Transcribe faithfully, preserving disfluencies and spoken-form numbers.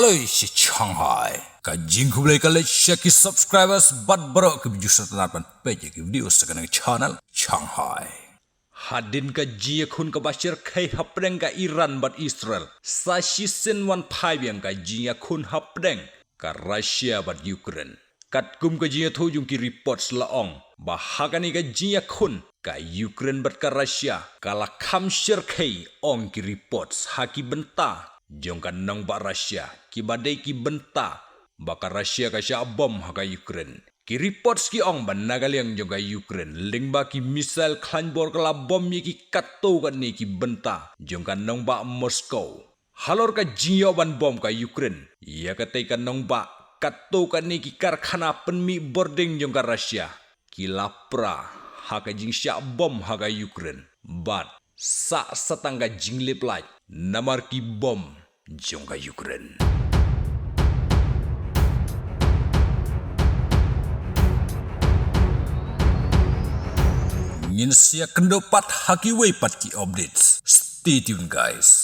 Loi shi Shanghai. Ka jingkhublei ka leit sha ki subscribers bad baroh ki views sa tang ban peit ïa ki video sa kane ka channel Shanghai. Hadien ka jingïakhun kaba shyrkhei hapdeng ka Iran bad Israel, sa shisien wan phai biang ka jingïakhun hapdeng ka Russia bad Ukraine. Katkum ka jingïathuh jong ki reports la ong ba ha kane ka jingïakhun ka Ukraine bad ka Russia ka la kham shyrkhei, ong ki reports, ha ki bynta jong ka nongbah Russia, kiba dei ki bynta ba ka Russia ka shah bom ha ka Ukraine. Ki reports ki ong ba na ka liang jong ka Ukraine, lyngba ki missile khlaiñ bor ka la bom ïa ki katto katne ki bynta jong ka nongbah Moscow. Halor ka jingïoh ban bom ka Ukraine ïa katei ka nongbah, katto katne ki karkhana pynmih bording jong ka Russia ki la pra ha ka jingshah bom ha ka Ukraine, bad sah sa tang ka jinglip lait namar ki bom jong ka Ukraine. Ngin sa ïakynduh pat ha kiwei pat ki updates. Stay tuned, guys.